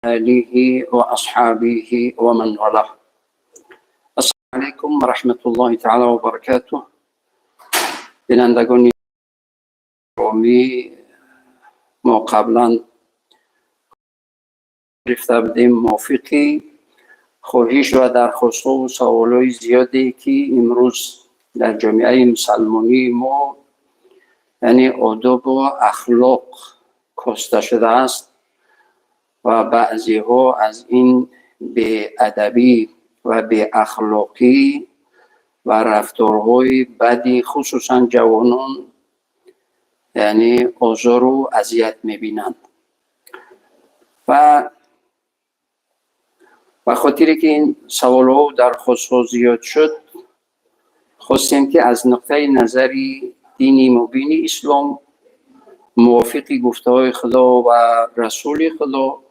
آله وأصحابه ومن والاه. السلام علیکم و رحمت الله تعالی و برکاته. بینندگان گرامی، ما قبلا گرفته بودیم موافقی خواهش و درخواست و سوالای زیادی که امروز در جامعه مسلمانی ما، یعنی آداب و اخلاق کاسته شده است و بعضی ها از این بی‌ادبی و بی‌اخلاقی و رفتارهای بدی، خصوصا جوانان، یعنی آزار و اذیت میبینند و به خاطر که این سوال ها و درخواست ها زیاد شد، خواستیم که از نقطه نظر دین مبین اسلام، موافق گفته های خدا و رسول خدا،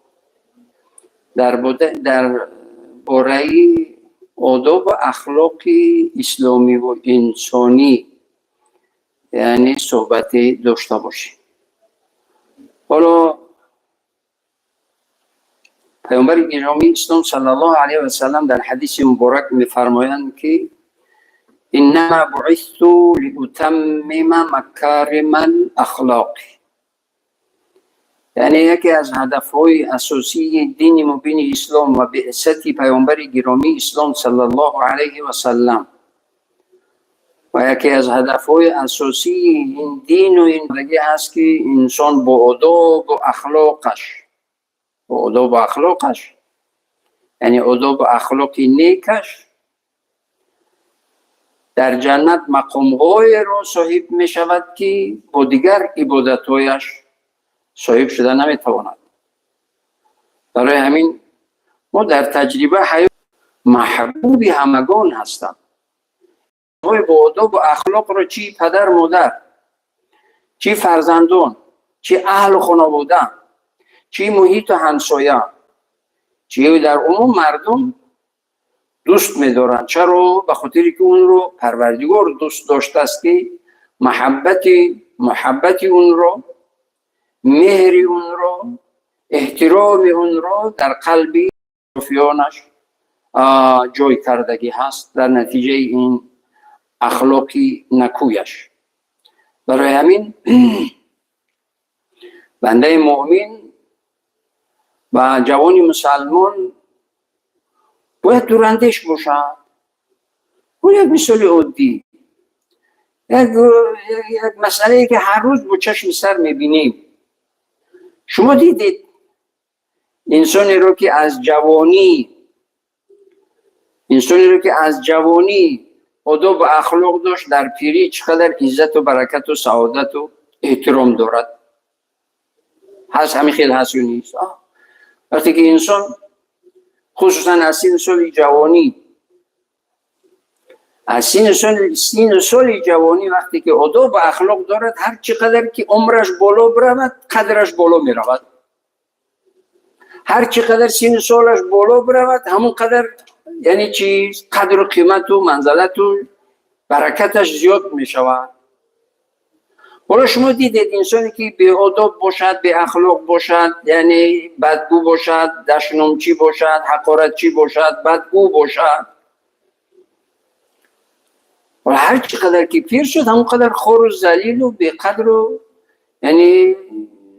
در باره آداب و اخلاق اسلامی و انسانی، یعنی صحبت داشته باشیم. حالا پیامبر گرامی اسلام صلی الله علیه و سلم در حدیث مبارک میفرمایند که انما بعثت لاتمم مکارم الاخلاق. یعنی یکی از هدفهای اساسی دین مبین اسلام و بعثت پیامبر گرامی اسلام صلی الله علیه و سلم و یکی از هدفهای اساسی این دین و این زندگی هست که انسان با آداب و اخلاقش، با آداب و اخلاقش، یعنی آداب و اخلاق نیکش، در جنت مقامهای را صاحب می شود که با دیگر عبادتهایش صاحب شده نمیتواند. برای همین ما در تجربه حیات محبوب همگان هستند. های با آداب و اخلاق را چی پدر مادر، چی فرزندان، چی اهل و خانواده، چی محیط و همسایه، چی در عموم مردم دوست می‌دارند. چرا؟ به خاطر که اون رو پروردگار دوست داشته است که محبت اون رو، مهر اون رو، احترام اون رو در قلب اطرافیانش جای کردگی هست در نتیجه این اخلاقی نکویش. برای همین بنده مؤمن و جوان مسلمان باید دوراندیش باشد. اون یک مثال عادی، یک مسئله که هر روز با چشم سر میبینیم. شما دیدید انسانی رو که از جوانی، انسانی رو که از جوانی آداب و اخلاق داشت، در پیری چقدر عزت و برکت و سعادت و احترام دارد؟ هست، همین خیلی هست یا نیست؟ وقتی که انسان خصوصا از سن سال جوانی، از سن سال جوانی وقتی که آداب و اخلاق دارد، هر چقدر که عمرش بالا برود، قدرش بالا می رود. هر چقدر سن سالش بالا برود، همون قدر، یعنی چیز، قدر و قیمت و منزلت و برکتش زیاد می شود. حالا شما دیدید انسانی که بی آداب باشد، بی اخلاق باشد، یعنی بدگو باشد، دشنامچی باشد، حقارتچی باشد، بدگو باشد، و هر چقدر که پیر شد، همون قدر خوار و ذلیل و بیقدر و یعنی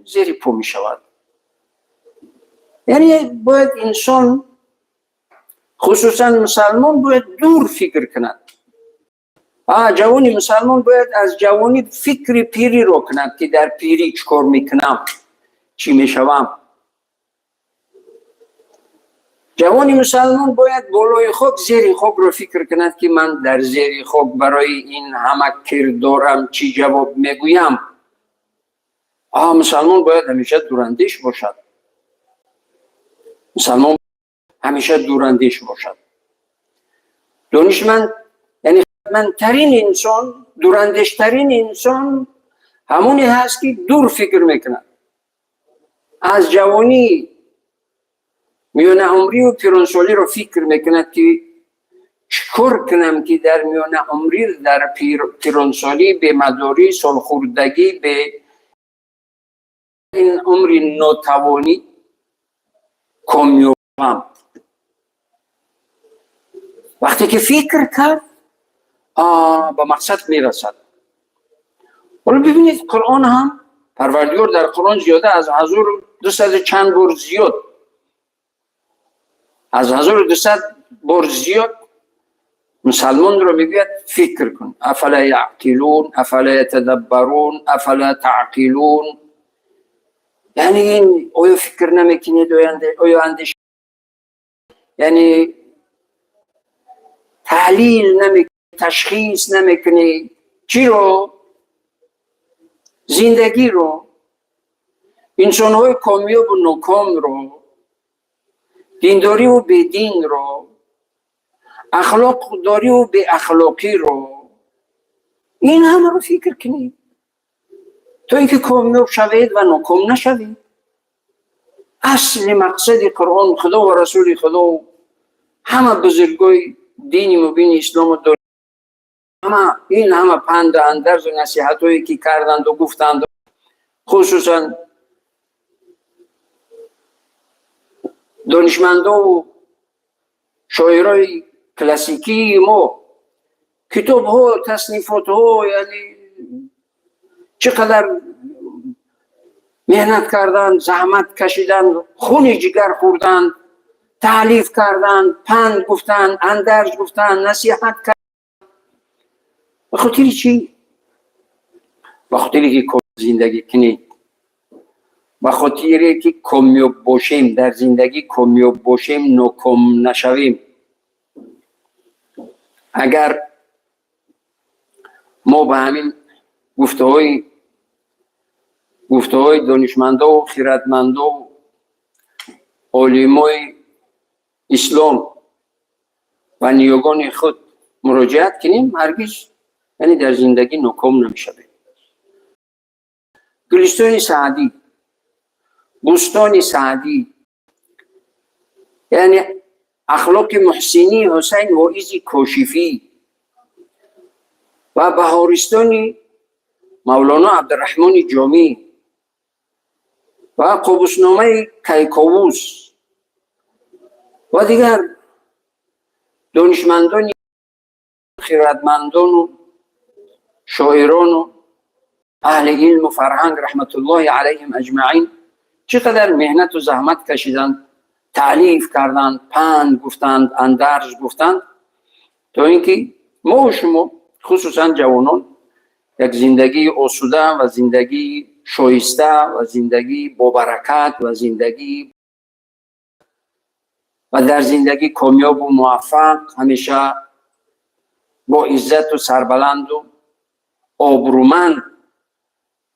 زیر پا می شود. یعنی باید انسان، خصوصا مسلمان، باید دور فکر کند. جوانی مسلمان باید از جوانی فکر پیری رو کند که در پیری چکار میکنم، چی میشوم. جوانی مسلمان باید بالای خاک، زیر خاک رو فکر کند که من در زیر خاک برای این همه کردارم چی جواب میگویم. مسلمان باید همیشه دوراندیش باشد. مسلمان همیشه دوراندیش باشد. دانشمند، یعنی خردمندترین انسان، دوراندیشترین انسان همونی هست که دور فکر میکند. از جوانی میانه عمری و پیرانسالی رو فکر میکند که چکار کنم که در میانه عمری، در پیرانسالی، به مداری، سالخوردگی، به این عمر ناتوانی комёбам. Вақте ки фикр кард, ба мақсад мерасад. Ҳоло бибинед, Қуръон ҳам, Парвардигор дар Қуръон зиёда аз 1200 чанд бор, зиёд аз 1200 бор зиёд мусалмонро мегӯяд: фикр кун. أفلا يعقلون، أفلا يتدبرون، أفلا تعقلون. Яъне ин оё фикр намекунед, оё андеш, яъне таҳлил намекунед, ташхис намекунед? Чиро? Зиндагиро, инсонҳои комёбу нокомро, диндориву бединро, ахлоқдориву беахлоқиро, ин ҳамаро фикр кунед, то ин ки комёб шавед ва ноком нашавед. Асли мақсади Қуръон, Худо ва Расули Худо, ҳама бузургои дини мубини ислому, ҳама ин ҳама панду андарзу насиҳатҳое ки карданду гуфтанду, хусусан донишмандову шоирои классикии мо, китобҳо, таснифотҳо, яъне чӣ қадар меҳнат карданд, заҳмат кашиданд, хуни ҷигар хӯрданд, таълиф карданд, панд гуфтанд, андарз гуфтанд, насиҳат карданд. Ба хотири чӣ? Ба хотире ки зиндагӣ кунед, ба хотире ки комёб бошем дар зиндагӣ, комёб бошем, ноком нашавем. Агар мо ба ҳамин гуфтаҳои донишмандову хиратмандову олимои ислом ва ниёгони худ муроҷиат кунем, ҳаргиз, яъне, дар зиндагӣ ноком намешавем. Гулистони Саъдӣ, Бӯстони Саъдӣ, яъне Ахлоқи Муҳсинии Ҳусайн Воизи Кошифӣ ва Баҳористони Мавлоно Абдураҳмони Ҷомӣ ва Қобусномаи Кайковус ва дигар донишмандони хиратмандону шоирону аҳли илму фарҳанг, رحمة الله عليهم أجمعين, чӣ қадар меҳнату заҳмат кашиданд, таълиф карданд, панд гуфтанд, андарз гуфтанд, то ин ки мову шумо, хусусан ҷавонон, як зиндагии осуда ва зиндагии шоиста ва зиндагии бобаракат ва зиндагии ва дар зиндагӣ комёбу муваффақ, ҳамеша бо иззату сарбаланду обрӯманд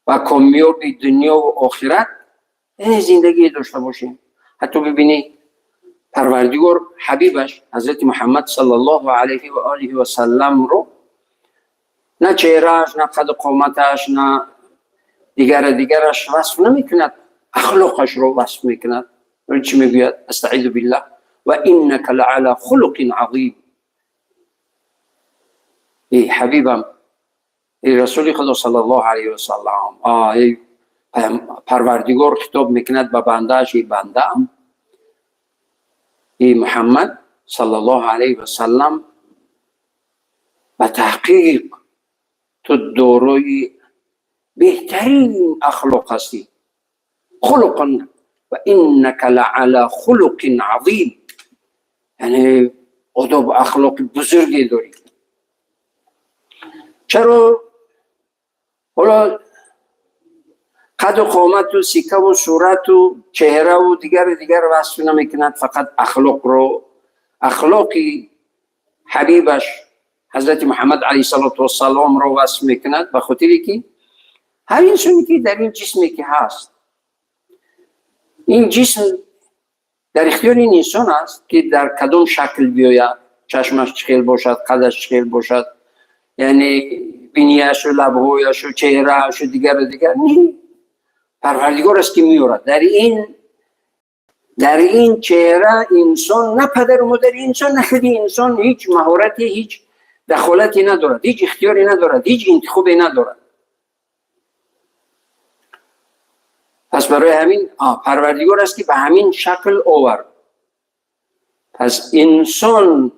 ва комёби дунёву охират, яъне зиндагие дошта бошем. Ҳатто бибинед, Парвардигор ҳабибаш Ҳазрати Муҳаммад صلى الله عليه وآله وسلم ро на чеҳрааш, на қаду қоматаш, на дигара дигараш васф намекунад, ахлоқашро васф мекунад. Чӣ мегӯяд? أستعيذ بالله: وإنك لعلى خلق عظيم. Эй ҳабибам, эй Расули Худо صلى الله عليه وسلم, эй Парвардигор хитоб мекунад ба бандааш: эй бандаам, эй Муҳаммад صلى الله عليه وسلم, ба таҳқиқ ту дорои беҳтарин ахлоқ ҳастӣ. خلقا وإنك لعلى خلق عظيم, яъне одобу ахлоқи бузурге дорӣ. Чаро ҳоло қаду қомату сикаву сурату чеҳраву дигару дигар васф намекунад, фақат ахлоқро, ахлоқи ҳабибаш Ҳазрати Муҳаммад عليه الصلاة والسلام ро васф мекунад? Ба хотире ки ҳар инсоне ки дар ин ҷисме ки ҳаст, ин ҷисм дар ихтиёри ин инсон аст, ки дар кадом шакл биёяд, чашмаш чӣ хел бошад, қадаш чӣ хел бошад, яъне бинияшу, лабҳояшу, чеҳраашу, дигару дигар. Не, Парвардигор аст ки меорад дар ин чеҳра инсон, на падару модари инсон, на худи инсон ҳеҷ маҳорате, ҳеҷ дахолате надорад, ҳеҷ ихтиёре надорад, ҳеҷ интихобе надорад. Пас барои ҳамин Парвардигор аст, ки ба ҳамин шакл овард. Пас инсон,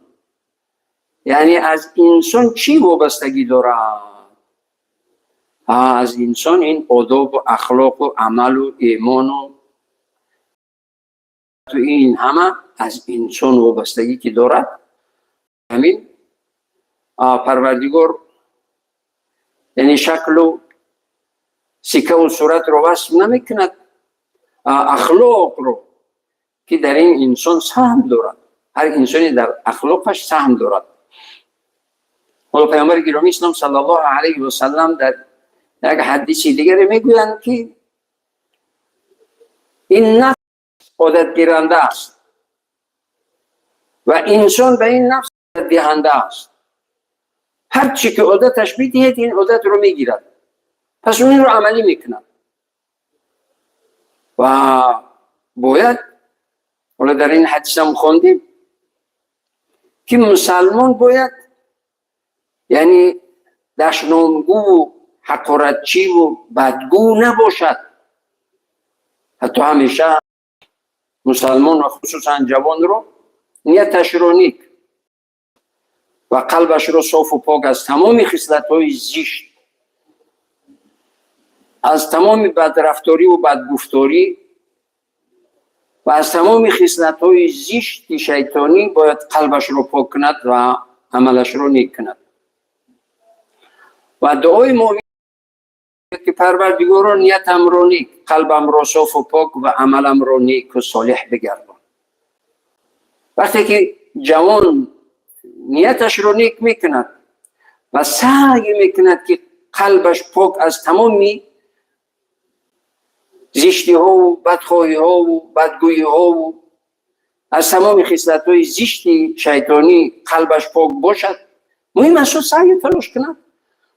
яъне аз инсон чӣ вобастагӣ дорад? Аз инсон ин одобу ахлоқу амалу имону ин ҳама аз инсон вобастагӣ ки дорад. Ҳамин Парвардигор, яъне шаклу сикаву суратро васф намекунад, ахлоқро, ки дар ин инсон саҳм дорад. Ҳар инсоне дар ахлоқаш саҳм дорад. Ҳоло Паёмбари гиромии Ислом саллаллоҳу алайҳи васаллам дар як ҳадиси дигаре мегӯянд, ки ин нафс одатгиранда аст ва инсон ба ин нафс диҳанда аст. Ҳар чӣ ки одаташ бидиҳед, ин одатро мегирад, пас ӯ инро амалӣ мекунад. Ва бояд, ҳоло дар ин ҳадисам хондем, ки мусалмон бояд, яъне дашномгӯву ҳақоратчиву бадгӯ набошад. Ҳатто ҳамеша мусалмон ва хусусан ҷавонро нияташро нек ва қалбашро софу пок аз тамоми хислатҳои зишт, аз тамоми бадрафториву бадгуфторӣ ва аз тамоми хислатҳои зишти шайтонӣ бояд қалбашро пок кунад ва амалашро нек кунад. Ва дуои муъмин ки Парвардигоро, ниятамро нек, қалбамро софу пок ва амаламро неку солеҳ бигардон. Вақте ки ҷавон нияташро нек мекунад ва саъй мекунад, ки қалбаш пок аз тамоми зиштиҳову бадхоҳиҳову бадгӯиҳову аз тамоми хислатҳои зишти шайтонӣ қалбаш пок бошад, муҳим аст саъю талош кунад,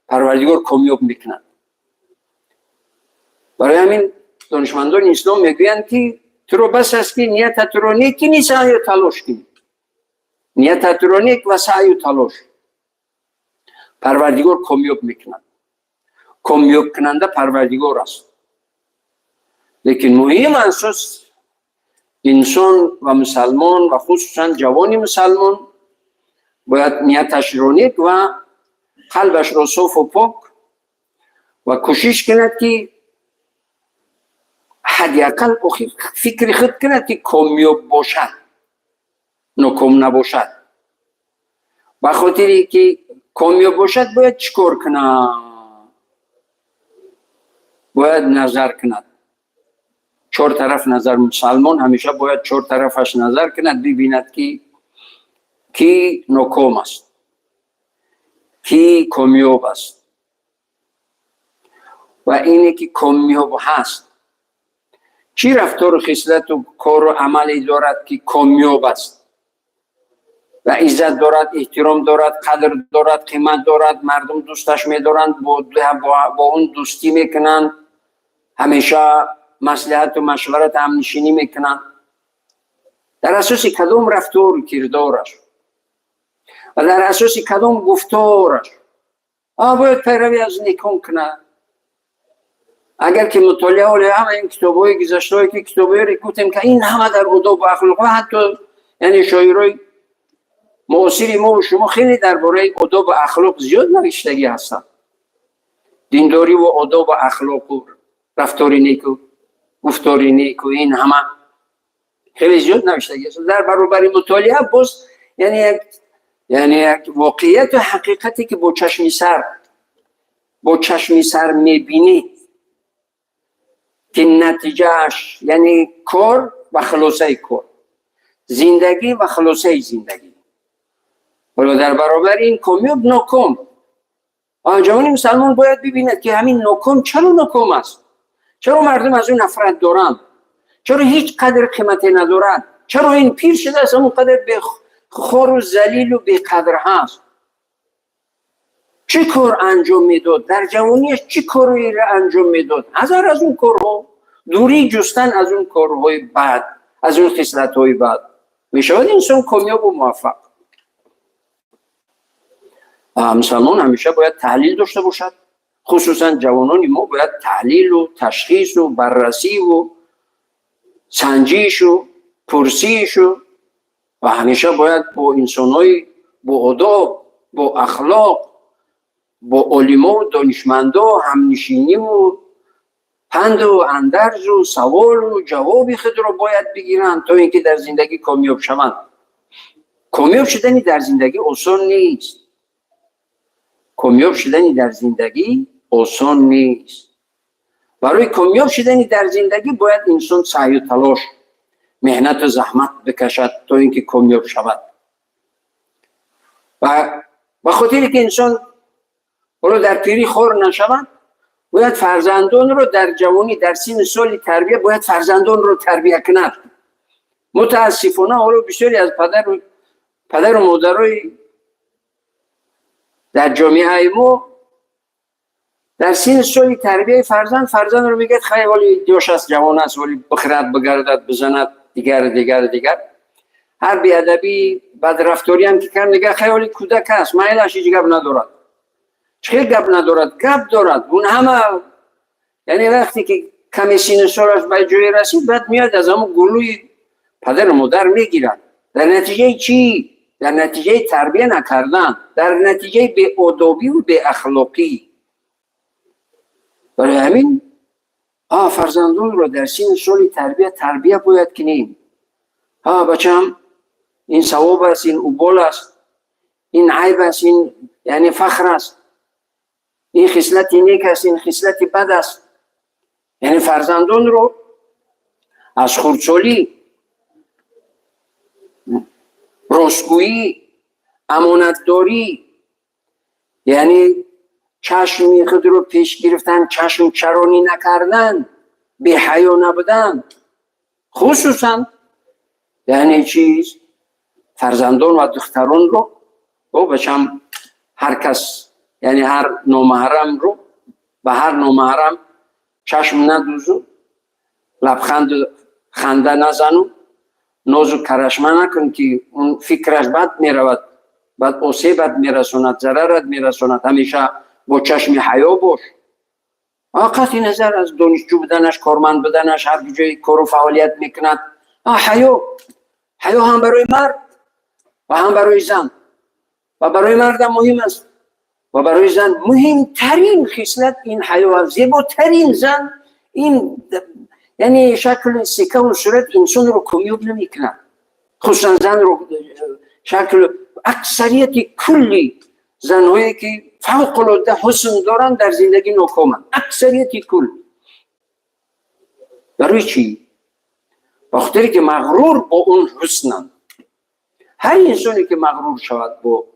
Парвардигор комёб мекунад. Барои ҳамин донишмандони ислом мегӯянд, ки туро бас аст, ки ниятатро нек кунӣ, саъю талош кунӣ. Ниятатро нек ва саъю талош, Парвардигор комёб мекунад. Комёбкунанда Парвардигор аст, лекин муҳим асос инсон ва мусалмон ва хусусан ҷавони мусалмон бояд нияташро нек ва қалбашро софу пок ва кӯшиш кунад, ки ҳадди ақал фикри худ кунад, ки комёб бошад, ноком набошад. Ба хотире ки комёб бошад, бояд чӣ кор кунад? Бояд назар кунад, чор тараф назар. Мусалмон ҳамеша бояд чор тарафаш назар кунад, бибинад, ки кӣ ноком аст, кӣ комёб аст. Ва ине ки комёб ҳаст, чӣ рафтору хислату кору амале дорад, ки комёб аст ва иззат дорад, эҳтиром дорад, қадр дорад, қимат дорад, мардум дӯсташ медоранд, бо он дӯстӣ мекунанд, ҳамеша маслиҳату машварат, ҳамнишинӣ мекунанд? Дар асоси кадом рафтору кирдораш ва дар асоси кадом гуфтораш бояд пайравӣ аз некон кунад? Агар ки мутолиа оли ҳама ин китобҳои гузаштаҳое ки китобҳоеро гуфтем, ки ин ҳама дар одобу ахлоқ ва ҳатто, яъне шоирои муосири мо шумо хеле дар бораи одобу ахлоқ зиёд навиштагӣ ҳастанд. Диндориву одобу ахлоқу рафтори неку гуфтори неку ин ҳама хеле зиёд навиштагӣ аст. Дар баробари мутолиа боз, яъне як воқеияту ҳақиқате, ки бо чашми сар мебинед, ки натиҷааш, яъне кор ва хулосаи кор, зиндагӣ ва хулосаи зиндагӣ. Ҳоло дар баробари ин комёб, ноком, ҷавони мусалмон бояд бибинад, ки ҳамин ноком чаро ноком аст, чаро мардум аз ӯ нафрат доранд, чаро ҳеҷ қадр қимате надорад, чаро ин пир шудааст, он қадар бехору залилу беқадр ҳаст, чӣ кор анҷом медод дар ҷавониаш, чӣ корро анҷом медод. Ҳазар аз он корҳо, дурӣ ҷустан аз он корҳои бад, аз он хислатҳои бад, мешавад инсон комёбу муваффақ. Мусалмон ҳамеша бояд таҳлил дошта бошад. Хусусан ҷавонони мо бояд таҳлилу ташхису баррасиву санҷишу пурсишу. Ва ҳамеша бояд бо инсонҳои бо одоб, бо ахлоқ, бо олимову донишмандо ҳамнишиниву панду андарзу саволу ҷавоби худро бояд бигиранд, то ин ки дар зиндагӣ комёб шаванд. Комёб шудани дар зиндагӣ осон нест. Комёб шудани дар зиндагӣ осон нест. Барои комёб шудани дар зиндагӣ бояд инсон саъю талош, меҳнату заҳмат бикашад, то ин ки комёб шавад. Ва ба хотире ки инсон ҳоло дар пирӣ хор нашавад, бояд фарзандонро дар ҷавонӣ, дар синну соли тарбия бояд фарзандонро тарбия кунад. Мутаассифона, ҳоло бисёре аз падару модарои дар ҷомеаи мо дар синни соли тарбияи фарзанд фарзандро мегӯяд: «Хай, ҳоли ёш аст, ҷавон аст, ҳоли бихӯрад, бигардад, бизанад, дигар, дигар, дигар». Ҳар беадабӣ, бадрафториам ки кард, мегӯяд: «Хай, ҳоли кӯдак аст, майлаш, ҳеҷ гап надорад». Чӣ хел гап надорад? Гап дорад. Он ҳама, яъне вақте ки каме синну солаш ба ҷое расид, баъд меояд, аз ҳамон гулӯи падару модар мегирад. Дар натиҷаи чӣ? Дар натиҷаи тарбия накардан, дар натиҷаи беодобиву беахлоқӣ. Барои ҳамин фарзандонро дар синни соли тарбия тарбия бояд кунем. Бачам, ин савоб аст, ин убол аст, ин айб аст, ин яъне фахр аст, ин хислати нек аст, ин хислати бад аст. Яъне фарзандонро аз хурдсолӣ ростгӯӣ, амонатдорӣ, яъне чашми худро пеш гирифтан, чашм чаронӣ накардан, беҳаё набудан, хусусан яъне чиз фарзандон ва духтаронро: «О бачам, ҳар кас, яъне ҳар номаҳрамро, ба ҳар номаҳрам чашм надузу, лабханду ханда назану, нозу карашма накун, ки он фикраш бад меравад, баъд осебат мерасонад, зарарат мерасонад. Ҳамеша бо чашми ҳаё бош». Қатъи назар аз донишҷӯ буданаш, корманд буданаш, ҳар ҷои кору фаъолият мекунад, ҳаё, ҳаё ҳам барои мард ва ҳам барои зан. Ва барои мардам муҳим аст ва барои зан. Муҳимтарин хислат ин ҳаё аст. Зеботарин зан ин, яъне шаклу сикаву сурат инсонро комёб намекунад, хусусан занро шакл. Аксарияти кулли занҳое ки фавқулодда ҳусн доранд, дар зиндагӣ нокоманд, аксарияти кул. Барои чӣ? Ба хотире ки мағрур бо он ҳуснанд. Ҳар инсоне ки мағрур шавад бо,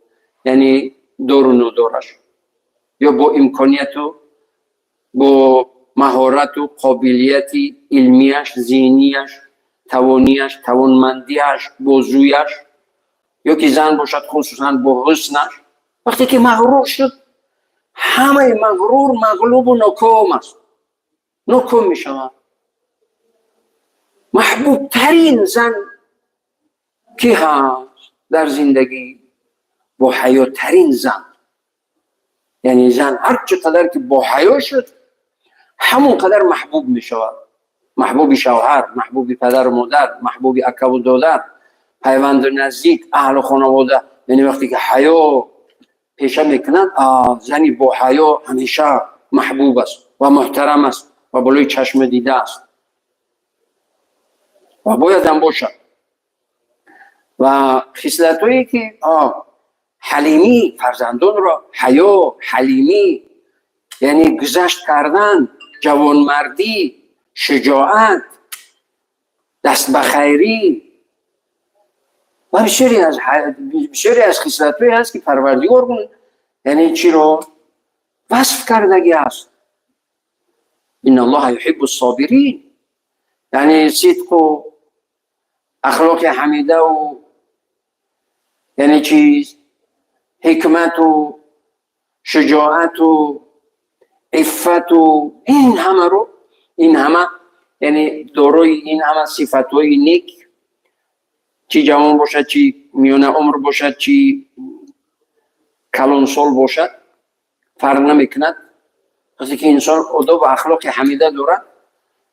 яъне дору нодораш ё бо имконияту бо маҳорату қобилияти илмияш, зеҳнияш, тавонияш, тавонмандиаш, бозӯяш, ё ки зан бошад, хусусан бо ҳуснаш, вақте ки мағрур шуд, ҳамаи мағрур мағлубу ноком аст, ноком мешавад. Маҳбубтарин зан ки ҳаст дар зиндагӣ? Бо ҳаётарин зан. Яъне зан ҳар чӣ қадар ки бо ҳаё шуд, ҳамон қадар маҳбуб мешавад: маҳбуби шавҳар, маҳбуби падару модар, маҳбуби акаву додар, пайванду наздик, аҳлу хонавода. Яъне вақте ки ҳаё пеша мекунад, зани бо ҳаё ҳамеша маҳбуб аст ва муҳтарам аст ва болои чашми дида аст ва боядам бошад. Ва хислатҳое ки ҳалимӣ, фарзандонро ҳаё, ҳалимӣ, яъне гузашт кардан, ҷавонмардӣ, шуҷоат, даст ба хайрӣ ва бисёре аз хислатҳое ҳаст, ки Парвардигор яъне чиро васф кардагӣ аст: «إن الله يحب الصابرين». Яъне сидқу ахлоқи ҳамидаву, яъне чиз, ҳикмату шуҷоату иффату, ин ҳамаро, ин ҳама, яъне дорои ин ҳама сифатҳои нек, чӣ ҷавон бошад, чӣ миёна умр бошад, чӣ калонсол бошад, фарқ намекунад. Вақте ки инсон одобу ахлоқи ҳамида дорад,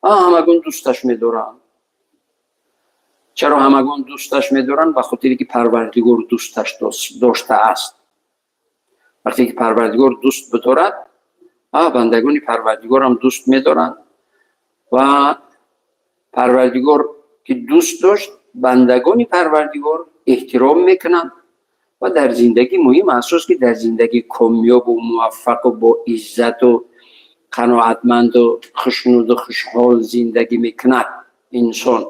ҳамагун дӯсташ медоранд. Чаро ҳамагон дӯсташ медоранд? Ба хотире ки Парвардигор дӯсташ доштааст. Вақте ки Парвардигор дӯст бидорад, бандагони Парвардигорам дӯст медоранд ва Парвардигор ки дӯст дошт, бандагони Парвардигор эҳтиром мекунанд. Ва дар зиндагӣ муҳим асос ки дар зиндагӣ комёбу муваффақу бо иззату қаноатманду хушнуду хушҳол зиндагӣ мекунад инсон.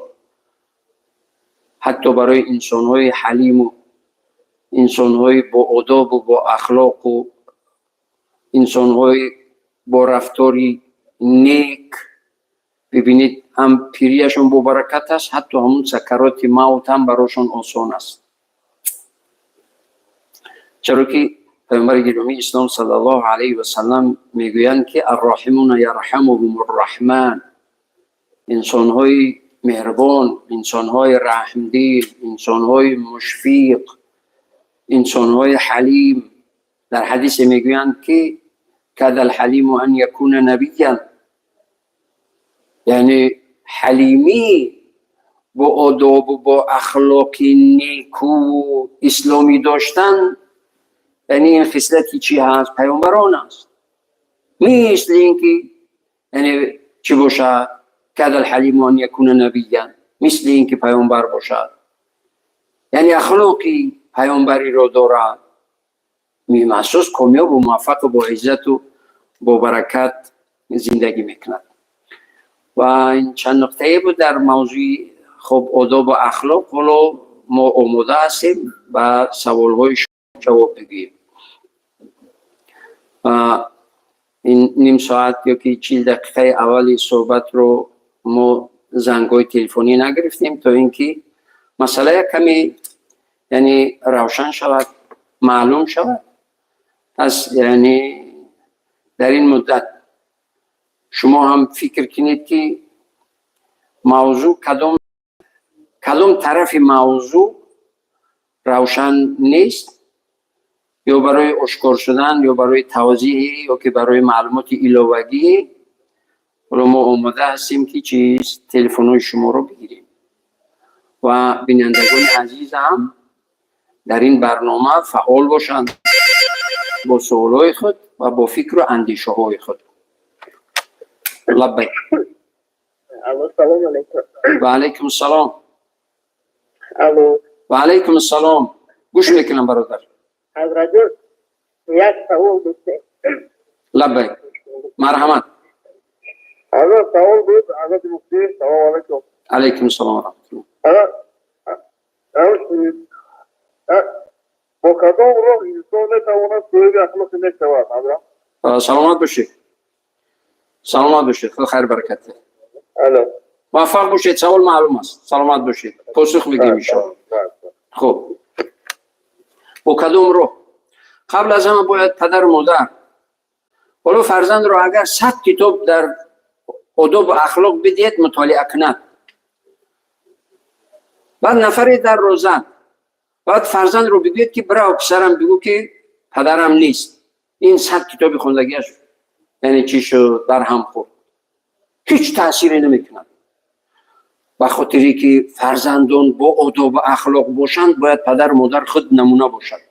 Ҳатто барои инсонҳои ҳалиму инсонҳои боодобу бо ахлоқу инсонҳои бо рафтори нек, бибинед, ҳам пирияшон бобаракат аст, ҳатто ҳамун сакароти мавт ҳам барошон осон аст. Чаро ки Паёмбари гиромии ислом саллаллоҳу алайҳи васалам мегӯянд ки الراحمون يرحمهم الرحمن. Инсонҳои меҳрубон, инсонҳои раҳмдил, инсонҳои мушфиқ, инсонҳои ҳалим, дар ҳадисе мегӯянд ки كاد الحليم أن يكون نبيا. Яъне ҳалимӣ, бо одобу бо ахлоқи некуву исломӣ доштан, яъне ин хислати чӣ ҳаст? Паёмбарон аст. Мисли ин ки, яъне чӣ бошад? كاد الحليم أن يكون نبيا, мисли ин ки паёмбар бошад, яъне ахлоқи паёмбариро дорад. Махсус комёбу муваффақу бо иззату бо баракат зиндагӣ мекунад. Ва ин чанд нуқтае буд дар мавзӯи хуб одобу ахлоқ. Ҳоло мо омода ҳастем ба саволҳои шумо ҷавоб бигӯем. Ин ним соат ё ки 40 дақиқаи аввали суҳбатро мо зангҳои телефонӣ нагирифтем, то ин ки масъала як каме, яъне, равшан шавад, маълум шавад. Пас, яъне, дар ин муддат шумо ҳам фикр кунед, ки мавзӯъ кадом тарафи мавзӯъ равшан нест, ё барои ошкор шудан, ё барои тавзеҳе, ё ки барои маълумоти иловагӣ. Ҳоло мо омода ҳастем, ки чиз телефонҳои шуморо бигирем ва бинандагони азизам дар ин барнома фаъол бошанд бо суолҳои худ ва бо фикру андешаҳои худ. Лаббайк. Алло, салом алейкум. Ва алайкум салом. Алло. Ва алайкум ассалом, гӯш мекунам, бародар. Ҳазратҷон, як савол доштем. Лаббайк, марҳамат. Алло, савол буд, ҳазрати муфтӣ, салом алейкум. Алайкум салом ва раҳматуллоҳ. Бо кадом роҳ инсон метавонад соҳиби ахлоқи нек шавад, ҳазрат? Саломат бошед, саломат бошед, худо хайр баракат диҳад. Алло. Муваффақ бошед. Савол маълум аст, саломат бошед, посух мегӯем, иншоалло. Хуб, бо кадом роҳ? Қабл аз ҳама бояд падару модар. Ҳоло фарзандро агар 100 китоб дар одобу ахлоқ бидиҳед, мутолиа кунад, баъд нафаре дарро зад, баъд фарзандро бигӯед, ки бирав, писарам, бигӯ, ки падарам нест, ин 100 китоби хондагиаш, яъне, чӣ шуд? Барҳам хӯрд, ҳеҷ таъсире намекунад. Ба хотире ки фарзандон бо одобу ахлоқ бошанд, бояд падару модар худ намуна бошад.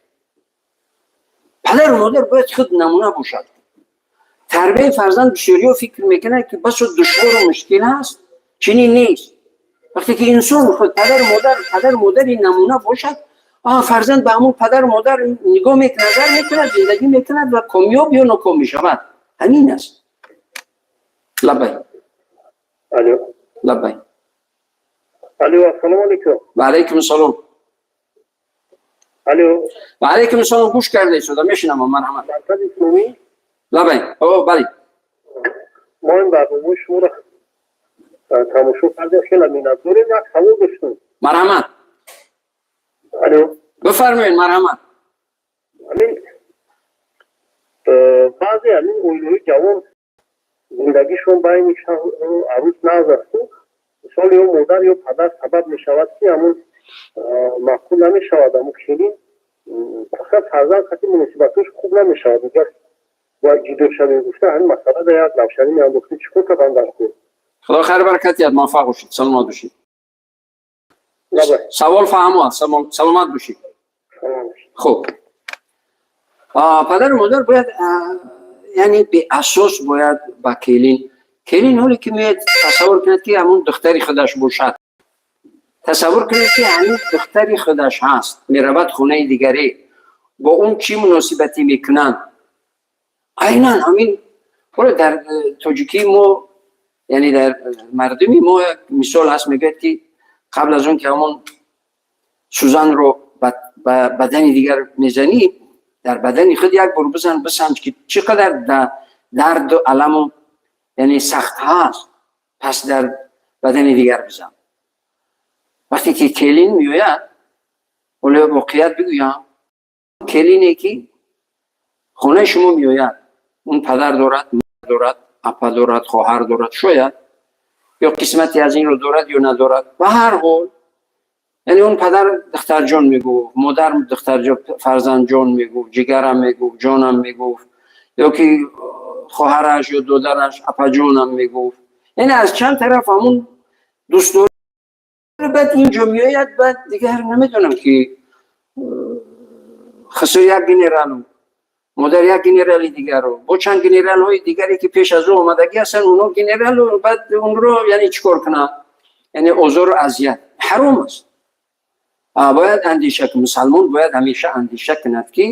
Падару модар бояд худ намуна бошад. Тарбияи фарзанд, бисёриҳо фикр мекунанд, ки басо душвору мушкил аст. Чунин нест. Вақте ки инсон худ падару модари намуна бошад, фарзанд ба ҳамон падару модар нигоҳ мекунад, назар мекунад, зиндагӣ мекунад ва комёб ё ноком мешавад. Ҳамин аст. Лаббай. Алло. Лаббай. Алло, ассалому алейкум. Ва алайкум ассалом. Алло. Ва алайкум ассалом, гӯш карда истода, мешунавам, марҳамат. Маркази исломӣ? Лаббай, о, бале. Мо ин барномаи шуморо тамошо кардем, хеле миннатдорем. Як савол доштем. Марҳамат. Алло. Бифармоед, марҳамат. Ҳамин баъзе ҳамин оилаҳои ҷавон зиндагишон байни шавҳару арӯс нағз асту, мисол, ё модар ё падар сабаб мешавад, ки ҳамун маъқул намешавад, ҳамун келин фақат фарзанд қати муносибатош хуб намешавад, дигар бояд ҷудо шавем гуфта, ҳамин масъала да як равшанӣ меандохтем, чӣ кор кардан дар кор? Худо хайр баракат диҳад, муваффақ бошед, саломат бошед. Савол фаҳмо аст. Саломат бошед. Хуб, падару модар бояд, яъне беасос бояд ба келин ҳоле ки меяд, тасаввур кунад, ки ҳамун духтари худаш бошад. Тасаввур кунед, ки ҳамин духтари худаш ҳаст, меравад хонаи дигаре, бо он чӣ муносибатӣ мекунанд? Айнан ҳамин. Ҳоло дар тоҷикии мо, яъне дар мардуми мо, як мисол ҳаст, мегӯяд, ки қабл аз он ки ҳамон сӯзанро ба бадани дигар мезанӣ, дар бадани худ як бор бизан, бисанҷ, ки чӣ қадар дарду аламу, яъне, сахт ҳаст, пас дар бадани дигар бизан. Вақте ки келин меояд, ҳоло воқеият бигӯям, келине ки хонаи шумо меояд, он падар дорад, дорад, апа дорад, хоҳар дорад, шояд ё қисмате аз инро дорад ё надорад. Ба ҳар ҳол, яъне, он падар духтарҷон мегуфт, модар духтарҷон, фарзандҷон мегуфт, ҷигарам мегуфт, ҷонам мегуфт, ё ки хоҳараш ё додараш апаҷонам мегуфт. Яъне, аз чанд тараф ҳамун дӯстдорӣ. Баъд инҷо меояд, баъд дигар намедонам, ки хусур як генералу модар як генерали дигару бо чанд генералҳои дигаре, ки пеш аз ӯ омадагӣ ҳастанд, онҳо генералу, баъд онро, яъне, чӣ кор кунанд? Яъне, озору азият ҳаром аст. Бояд андеша, мусалмон бояд ҳамеша андеша кунад, ки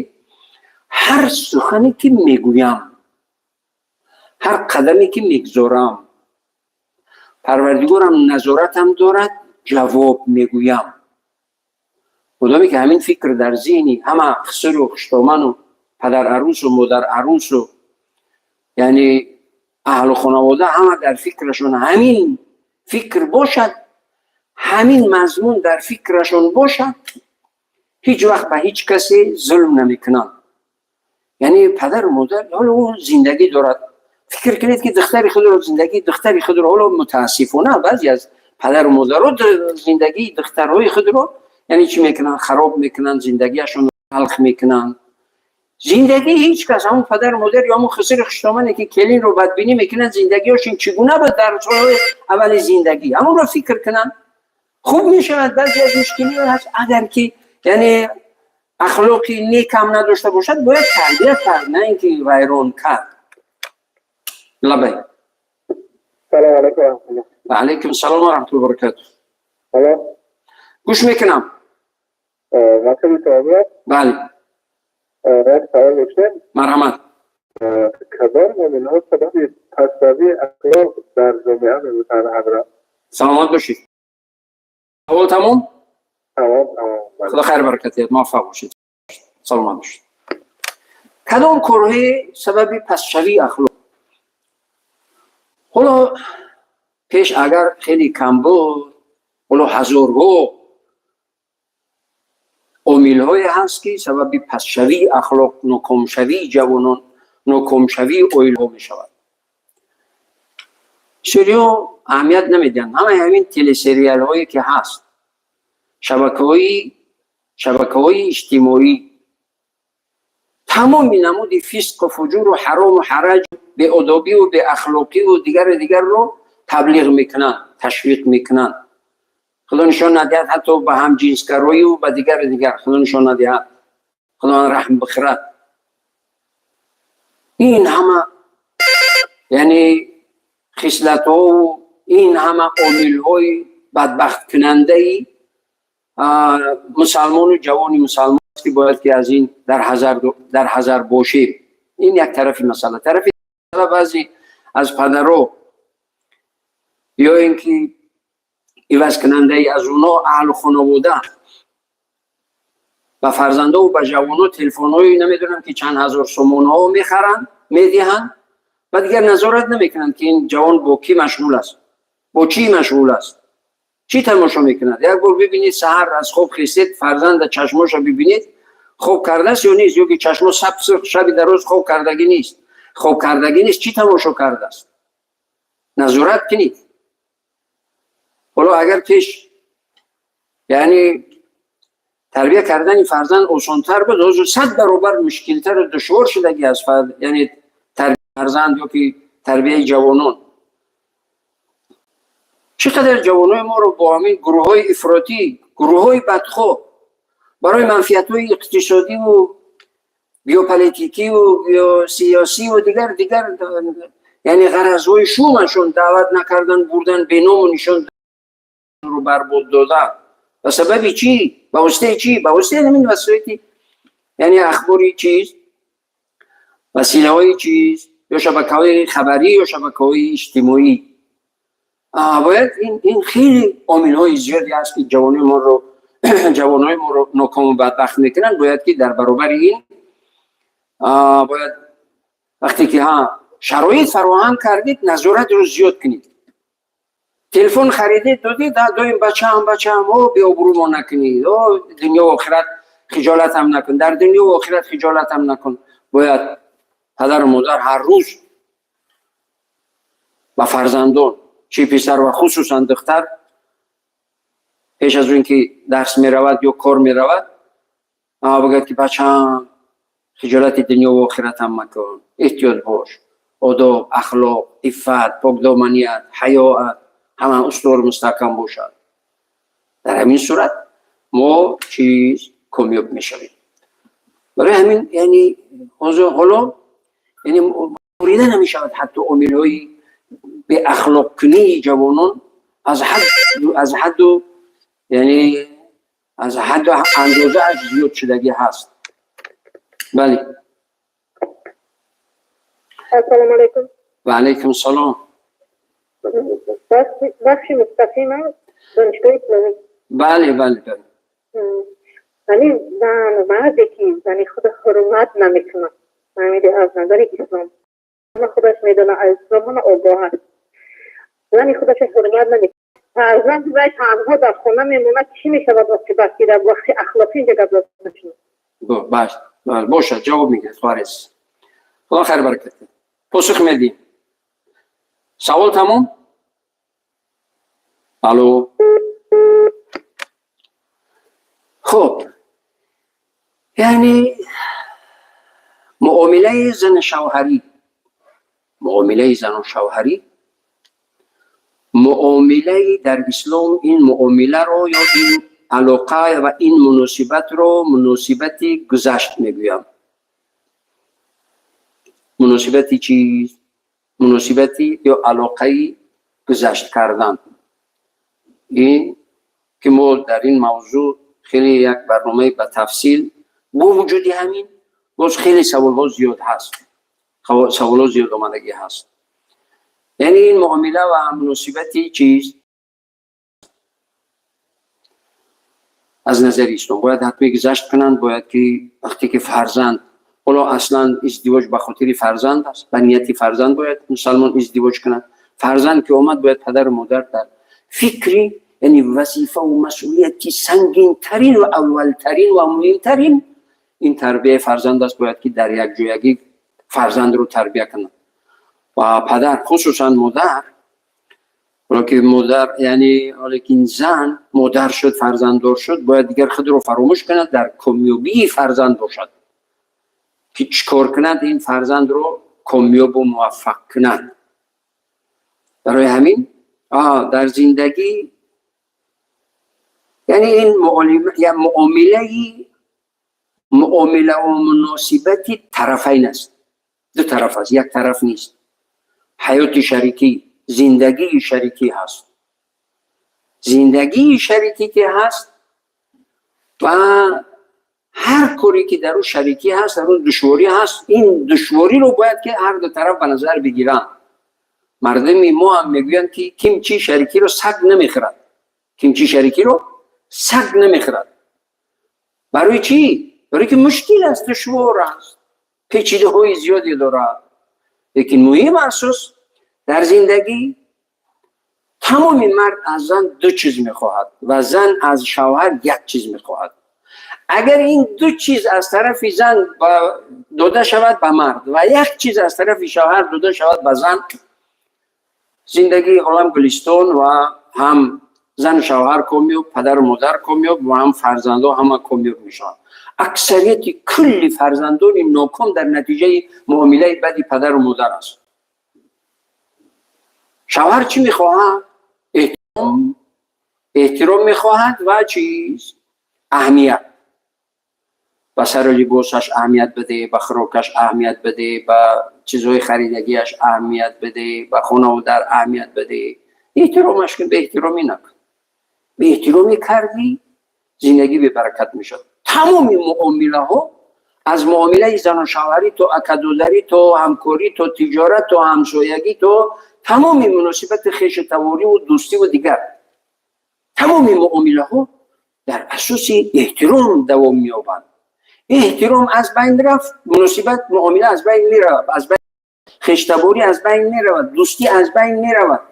ҳар сухане ки мегӯям, ҳар қадаме ки мегузорам, Парвардигорам назоратам дорад, ҷавоб мегӯям. Одаме ки ҳамин фикр дар зеҳни ҳама хусуру хуштоману падарарӯсу модарарӯсу, яъне, аҳлу хонавода, ҳама дар фикрашон ҳамин фикр бошад, ҳамин мазмун дар фикрашон бошад, ҳеҷ вақт ба ҳеҷ касе зулм намекунанд. Яъне, падару модар ҳоло ӯ зиндагӣ дорад. Фикр кунед, ки духтари худро, зиндагии духтари худро. Ҳоло, мутаассифона, баъзе аз падару модаро зиндагии духтарҳои худро, яъне, чӣ мекунанд? Хароб мекунанд, зиндагиашон талх мекунанд. Зиндагии ҳеҷ кас, ҳамун падару модар ё ҳамун хусури хуштомане, ки келинро бадбинӣ мекунанд, зиндагиҳошон чӣ гуна буд дар солҳои аввали зиндагӣ, ҳамонро фикр кунанд, хуб мешавад. Баъзе аз мушкилиҳо ҳаст, агар ки, яъне, ахлоқи некам надошта бошад, бояд тарбия кард, на ин ки вайрон кард. Лабай. Салом алайкум варахматуллоҳ. Ва алайкум салом ва раҳматуллоҳи баракатуҳ. Алло. Гӯш мекунам. Масъали савол. Бале. Як савол доштем. Марҳамат. Кадом омилҳо сабаби пастравии ахлоқ дар ҷомеа мебошанд, ҳазрат? Саломат бошед. Савол тамом? Тамом, тамом. Худо хайр баракат диҳад, муваффақ бошед, саломат бошед. Кадом корҳои сабаби пастшавии ахлоқ? Ҳоло пеш агар хеле кам буд, ҳоло ҳазорҳо омилҳое ҳаст, ки сабаби пастшавии ахлоқ, нокомшавии ҷавонон, нокомшавии оилаҳо мешавад. Бисёриҳо аҳамият намедиҳанд. Ҳамаи ҳамин телесериалҳое, ки ҳаст, шабакаҳои иҷтимоӣ, тамоми намуди фисқу фуҷуру ҳарому ҳараҷ, беодобиву беахлоқиву дигару дигарро таблиғ мекунанд, ташвиқ мекунанд. Худо нишон надиҳад, ҳатто ба ҳамҷинсгароиву ба дигару дигар. Худо нишон надиҳад, Худованд раҳм бихӯрад. Ин ҳама, яъне, хислатҳову ин ҳама омилҳои бадбахткунандаи мусалмону ҷавони мусалмон аст, ки бояд ки аз ин дар ҳазар бошем. Ин як тарафи масъала. Тарафи баъзе аз падаро ё ин ки ивазкунандаи аз онҳо аҳлу хонавода ба фарзандову ба ҷавонҳо телефонҳои намедонам ки чанд ҳазор сомонҳо мехаранд, медиҳанд ва дигар назорат намекунанд, ки ин ҷавон бо кӣ машғул аст, бо чӣ машғул аст, чӣ тамошо мекунад. Як бор бибинед, саҳар аз хоб хестед, фарзанда чашмоша бибинед, хоб кардааст ё нест, ё ки чашмо саб сурх, шаби дароз хоб кардагӣ нест, хоб кардагӣ нест, чӣ тамошо кардааст, назорат кунед. Ҳоло агар пеш, яъне, тарбия кардани фарзанд осонтар буд, ҳозир 100 баробар мушкилтару душвор шудагӣ аст, яъне, тарбияи фарзанд ё ки тарбияи ҷавонон. Чӣ қадар ҷавонои моро бо ҳамин гурӯҳҳои ифротӣ. Гурӯҳҳои бадхоҳ барои манфиатҳои иқтисодиву геополитикиву геосиёсиву дигар дигар, яъне ғаразҳои шумашон даъват накардан, бурдан, беному нишон ро барбод дода. Ба сабаби чӣ? Ба воситаи чӣ? Ба воситаи ҳамин васоити, яъне ахбори чиз, василаҳои чиз, ё шабакаҳои хабарӣ, ё шабакаҳои иҷтимоӣ. Бояд ин хеле омилҳои зиёде ҳаст, ки ҷавонои моро, ҷавонҳои моро нокому бадбахт мекунанд. Бояд ки дар баробари ин бояд вақте ки ҳа шароит фароҳам кардед, назоратро зиёд кунед. Телефон харидед, додед, доим: «Бачаам, бачаам, о, беобрӯмо накунед, о, дунё охират хиҷолатам накун, дар дунё охират хиҷолатам накун». Бояд падару модар ҳар рӯз ба фарзандон, чӣ писар ва хусусан духтар, пеш аз он ки дарс меравад ё кор меравад, бигӯяд ки: «Бачаам, хиҷолати дунё ва охиратам макун, эҳтиёт бош, одоб, ахлоқ, иффат, покдоманият, ҳаёат ҳама устувор, мустаҳкам бошад». Дар ҳамин сурат мо чиз комёб мешавем. Барои ҳамин, яъне ҳоло, яъне бурида намешавад, ҳатто омилҳои беахлоқкунии ҷавонон аз ҳадду, яъне аз ҳадду андозааш зиёд шудагӣ ҳаст. Бале. Ассалому алайкум. Ва алайкум салом. Бахши мустақим, донишгоҳи исломӣ? Бале. Ҳамин зан, марде ки зани худа ҳурмат намекунад, фаҳмиди, аз назари ислом ҳама худаш медонад, аз ислом ҳама огоҳ аст, зани худаша ҳурмат намекунад, фарзанди вай танҳо дар хона мемонад, чӣ мешавад оқибат, ки дар вақти ахлоқӣ инҷа гап зада нашунад? Бошад, ҷавоб мегирад хоҳар. Худо хайр баракат, посух медиҳем. Савол тамом? Алло. Хуб, яъне муомилаи зану шавҳарӣ, муомилаи зану шавҳарӣ, муомилаи дар ислом ин муомиларо ё ин алоқа ва ин муносибатро муносибати гузашт мегӯям. Муносибати чиз? Муносибати ё алоқаи гузашт кардан. Ин ки мо дар ин мавзӯъ хеле як барномаи ба тафсил, бо вуҷуди ҳамин боз хеле саволҳо зиёд ҳаст, саволҳо зиёд омадагӣ ҳаст. Яъне ин муомила ва муносибати чиз аз назари ислом бояд ҳатмӣ гузашт кунанд. Бояд ки вақте ки фарзанд, ҳоло аслан издивоҷ ба хотири фарзанд аст, ба нияти фарзанд бояд мусалмон издивоҷ кунад. Фарзанд ки омад, бояд падару модар дар фикри, яъне вазифаву масъулияти сангинтарин ва аввалтарин ва муҳимтарин ин тарбияи фарзанд аст. Бояд ки дар якҷоягӣ фарзандро тарбия кунад ва падар, хусусан модар. Ҳоло ки модар, яъне ҳоло ки ин зан модар шуд, фарзанддор шуд, бояд дигар худро фаромӯш кунад, дар комёбии фарзанд бошад, ки чӣ кор кунад, ин фарзандро комёбу муваффақ кунад. Барои ҳамин дар зиндагӣ, яъне ин муомилаи, муомилаву муносибати тарафайн аст, ду тараф аст, як тараф нест. Ҳаёти шарикӣ, зиндагии шарикӣ ҳаст. Зиндагии шарикӣ ки ҳаст ва ҳар коре ки дар ӯ шарикӣ ҳаст, дар ӯ душворӣ ҳаст. Ин душвориро бояд ки ҳар ду тараф ба назар бигиранд. Мардуми мо ҳам мегӯянд, ки кимчи шарикиро саг намехӯрад, кимчи шарикиро саг намехӯрад. Барои чӣ? Барои ки мушкил аст, душвор аст, печидаҳои зиёде дорад. Лекин муҳим, асос дар зиндагӣ тамоми мард аз зан ду чиз мехоҳад ва зан аз шавҳар як чиз мехоҳад. Агар ин ду чиз аз тарафи зан дода шавад ба мард ва як чиз аз тарафи шавҳар дода шавад ба зан, зиндагии олам гулистон ва ҳам зану шавҳар комёб, падару модар комёб ва ҳам фарзандҳо ҳама комёб мешаванд. Аксарияти кулли фарзандони ноком дар натиҷаи муомилаи бади падару модар аст. Шавҳар чӣ мехоҳад? Эҳтиром, Эҳтиром мехоҳад ва чиз, аҳамият. Ба сару либосаш аҳамият биде, ба хӯрокаш аҳамият биде, ба чизҳои харидагиаш аҳамият биде, ба хонаву дар аҳамият биде. Эҳтиромаш кун, беэҳтиромӣ накун. Беэҳтиромӣ кардӣ, зиндагӣ бебаракат мешавад. Тамоми муомилаҳо, аз муомилаи зану шавҳарӣ то акадодарӣ, то ҳамкорӣ, то тиҷорат, то ҳамсоягӣ, то тамоми муносибати хешу тавориву дӯстиву дигар, тамоми муомилаҳо дар асоси эҳтиром давом меёбанд. Эҳтиром аз байн рафт, муносибат, муомила аз байн меравад, аз байн хештаборӣ аз байн меравад, дӯстӣ аз байн меравад.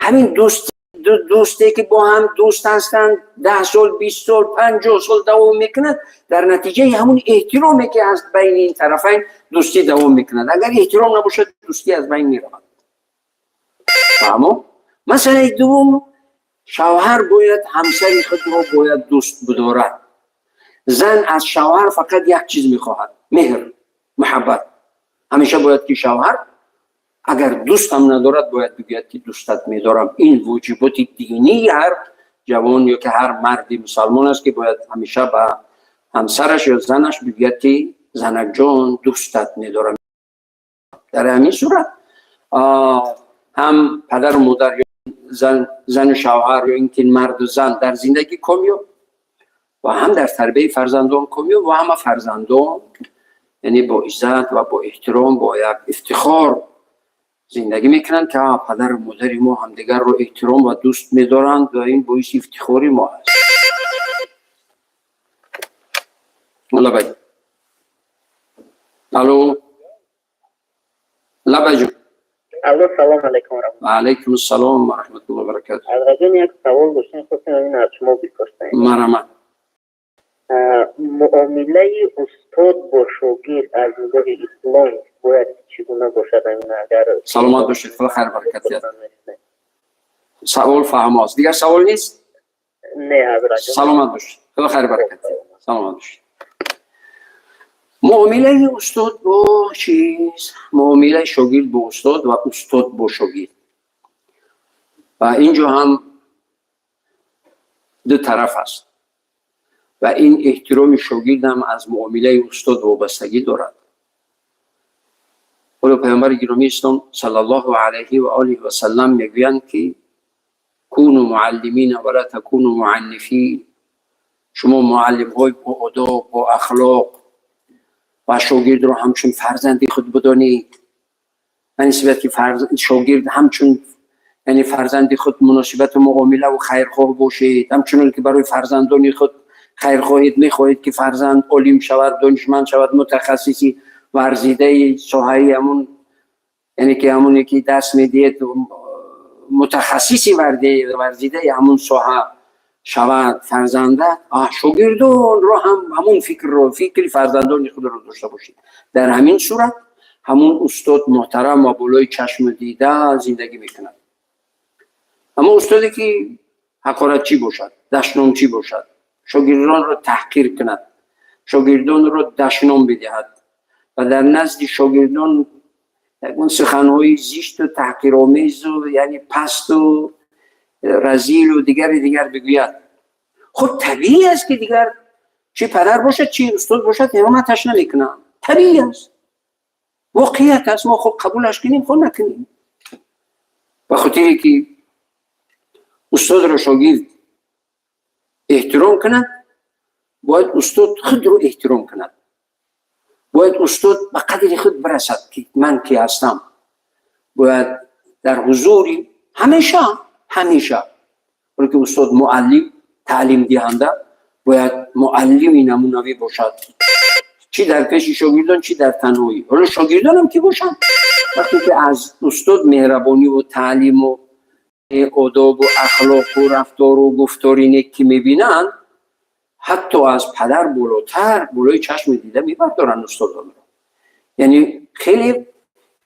Ҳамин дӯст, дӯсте ки бо ҳам дӯст ҳастанд, 10 сол, 20 сол, 50 сол давом мекунад, дар натиҷаи ҳамун эҳтироме ки ҳаст байни ин тарафайн, дӯстӣ давом мекунад. Агар эҳтиром набошад, дӯстӣ аз байн меравад. Фаҳмо? Масъалаи дуввум: шавҳар бояд ҳамсари худро бояд дӯст бидорад. Зан аз шавҳар фақат як чиз мехоҳад: меҳр, муҳаббат. Ҳамеша бояд ки шавҳар, агар дӯстам надорад, бояд бигӯяд ки дӯстат медорам. Ин воҷиботи динии ҳар ҷавон ё ки ҳар марди мусалмон аст, ки бояд ҳамеша ба ҳамсараш ё занаш бигӯяд ки занакҷон, дӯстат медорам. Дар ҳамин сурат ҳам падару модар ё зану шавҳар ё ин ки марду зан дар зиндагӣ комёб ва ҳам дар тарбияи фарзандон комёб ва ҳама фарзандон, яъне, бо иззат ва бо эҳтиром, бо як ифтихор зиндагӣ мекунанд, ки падару модари мо ҳамдигарро эҳтиром ва дӯст медоранд ва ин боиси ифтихори мо аст. Лабай, алло, лабай ҷон. Алло, салом алайкум. Ва алайкум ассалом ва раҳматуллоҳи ва баракатуҳ. Ҳазратҷон, як савол доштем, хостем ин аз шумо бипурсем. Марҳамат. Муомилаи устод бо шогирд аз нигоҳи ислом бояд чӣ гуна бошад, амин агар? Саломат бошед, худо хайр баракат диҳад. Савол фаҳмо аст. Дигар савол нест? Не, ҳазратҷон. Саломат бошед, худо хайр баракат диҳад, саломат бошед. Муомилаи устод бо чиз, муомилаи шогирд бо устод ва устод бо шогирд, ва инҷо ҳам ду тараф аст ва ин эҳтироми шогирдам аз муомилаи устод вобастагӣ дорад. Ҳоло Паёмбари гиромии ислом саллаллоҳу алайҳи ва олиҳи васаллам мегӯянд ки كونوا معلمين ولا تكونوا معنفين. Шумо муаллимҳои бо одоб, бо ахлоқ ва шогирдро ҳамчун фарзанди худ бидонед. Ба нисбати шогирд ҳамчун, яъне, фарзанди худ муносибату муомилаву хайрхоҳ бошед, ҳамчунон ки барои фарзандони худ хайрхоҳед, мехоҳед ки фарзанд олим шавад, донишманд шавад, мутахассиси варзидаи соҳаи ҳамун, яъне ки ҳамоне ки даст медиҳед, мутахассиси варзидаи ҳамун соҳа шавад фарзанда. Шогирдонро ҳам ҳамун фикрро, фикри фарзандони худро дошта бошед. Дар ҳамин сурат ҳамун устод муҳтарам ва болои чашму дида зиндагӣ мекунад. Аммо устоде ки ҳақоратчӣ бошад, дашномчӣ бошад, шогирдонро таҳқир кунад, шогирдонро дашном бидиҳад ва дар назди шогирдон ягон суханҳои зишту таҳқиромезу, яъне, пасту разилу дигари дигар бигӯяд, хуб, табиӣ аст, ки дигар чӣ падар бошад, чӣ устод бошад, ҳурматаш намекунанд. Табиӣ аст, воқеият аст. Мо хуб қабулаш кунем, хуб накунем. Ба хотире ки устодро шогирд эҳтиром кунад, бояд устод худро эҳтиром кунад. Бояд устод ба қадри худ бирасад, ки ман ки ҳастам. Бояд дар ҳузури ҳамеша, ҳамеша, ки устод муаллим, таълимдиҳанда, бояд муаллими намунавӣ бошад, чӣ дар пеши шогирдон, чӣ дар танҳоӣ. Ҳоло шогирдонам ки бошанд, вақте ки аз устод меҳрабониву таълиму одобу ахлоқу рафтору гуфтори нек ки мебинанд, ҳатто аз падар болотар, болои чашми дида мебардоранд устодонро. Яъне, хеле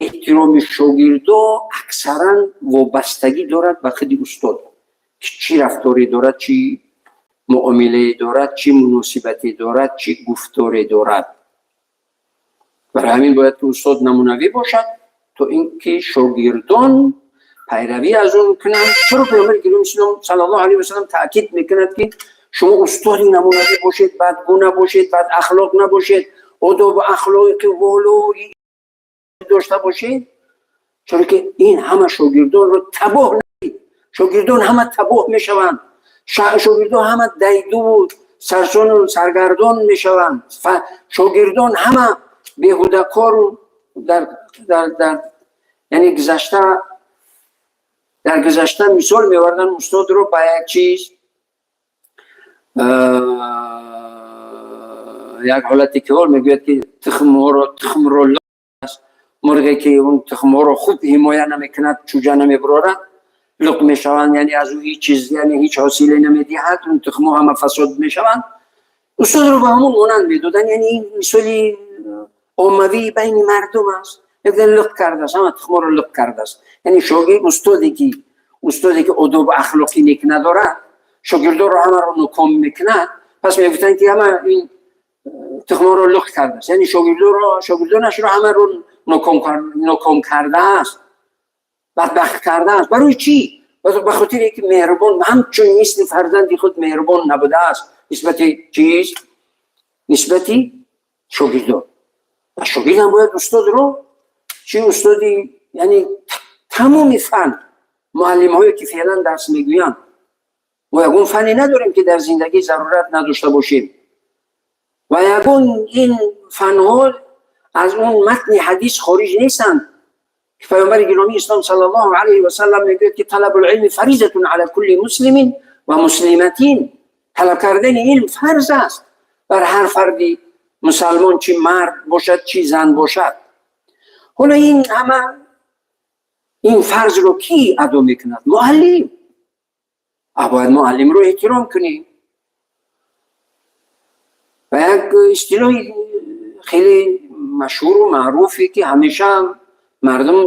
эҳтироми шогирдо аксаран вобастагӣ дорад ба худи устод, чӣ рафторе дорад, чӣ муомилае дорад, чӣ муносибате дорад, чӣ гуфторе дорад. Барои ҳамин бояд ки устод намунавӣ бошад, то ин ки шогирдон Пайравӣ аз он кунанд. Чаро Паёмбари гиромии Ислом саллаллоҳу алайҳи васаллам таъкид мекунад, ки шумо устоди намунавӣ бошед, бадгӯ набошед, бадахлоқ набошед, одобу ахлоқи волои дошта бошед? Чаро ки ин ҳама шогирдонро табоҳ надид. Шогирдон ҳама табоҳ мешаванд, шогирдон ҳама дайдуву сарсону саргардон мешаванд, шогирдон ҳама беҳудакору дар яъне гузашта, дар гузашта мисол меовардан устодро ба як чиз, як ҳолате ки ҳол мегӯяд, ки тухмҳоро, тухмро, мурғе ки он тухмҳоро хуб ҳимоя намекунад, чӯҷа намебарорад, луқ мешаванд, яъне аз ӯ ҳеҷ чиз, яъне ҳеҷ ҳосиле намедиҳад, он тухмҳо ҳама фасод мешаванд. Устодро ба ҳамон монанд медоданд. Яъне ин мисоли оммавии байни мардум аст. Мегӯянд, луқ кардааст, ҳама тухмҳоро луқ кардааст. Яъне шогирд, устоде ки одобу ахлоқи нек надорад, шогирдонро ҳамаро ноком мекунад. Пас мегуфтанд, ки ҳама ин тухмҳоро луқ кардааст, яъне шогирдонашро ҳамаро ноком кардааст, бадбахт кардааст. Барои чӣ? Ба хотире ки меҳрубон, ҳамчун мисли фарзанди худ меҳрубон набудааст нисбати чиз, нисбати шогирдон. Ва шогирдам бояд устодро чи устоди, яъне тамоми фан муаллимҳое ки феълан дарс мегӯянд, мо ягон фанне надорем, ки дар зиндагӣ зарурат надошта бошем, ва ягон ин фанҳо аз он матни ҳадис хориҷ нестанд, ки Паёмбари гиромии Ислом саллаллоҳу алайҳи васаллам мегӯяд, ки طلب العلم فريضة على كل مسلم ومسلمة. Талаб кардани илм фарз аст бар ҳар фарди мусалмон, чи мард бошад, чи зан бошад. Ҳоло ин ҳама ин фарзро кӣ адо мекунад? Муаллим. Бояд муаллимро эҳтиром кунем. Ва як истилоҳи хеле машҳуру маъруфе, ки ҳамеша мардум